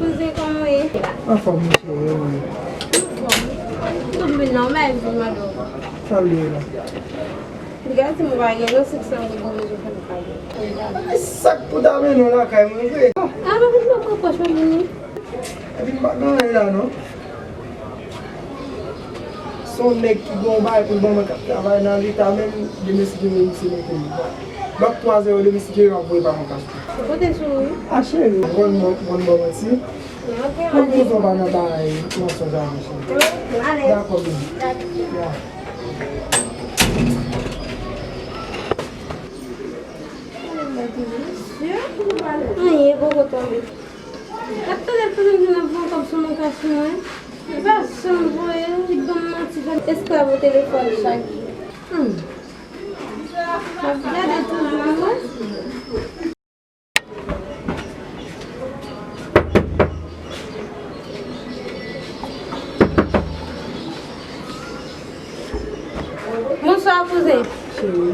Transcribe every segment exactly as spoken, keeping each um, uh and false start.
Kouzen, kòman w ye? Anfòm, wi, cheri, e ou menm? Anfòm. Tou byen la, w bay vin madanm. Sa l ye la? Li ka di m pa gen non senk san goud mwen bezwen fè m kado. Ay, sa k pou ta mennen w lakay mwen vre? A, pa vin pran pòch mwen vini. Epi m pa gen anyen la non. Se yon nèg ki gen yon bagay pou l ban mwen k ap travay nan leta menm, demen si Dye vle misye mete m. Lòt twa zèwo demen si Dye vle m ap voye pa mwen kach. Kote sou ou? A cheri, bon bon bon bon manti. Mwen kouzon pa nan bagay mansonj avè cheri. Dakò, baby. Ya. Anyen poko tonbe. Ap tande l toujou di m ap voye kòb sou mwen kach mwen. Li pa janm voye l, li ban m manti, fè m esklav ou telefòn chak jou. Hmm. M ap gade toujou, wi. Bonswa, kouzen. Cheri.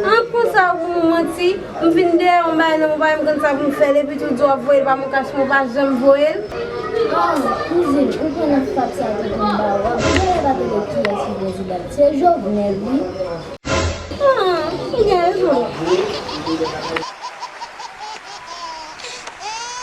An konsa ou manti, m vin dèyè w, m bay non, m pa menm konn sa pou m fè l, epi tou di w ap voye l pa mwen kach mwen, w pa janm voye l. Ah, kouzin, ou pran nan fatra tonton m ba w, w ap genlè pa tande kiyès ki prezidan. Se Jovenel, wi. Ah, ou gen rezon.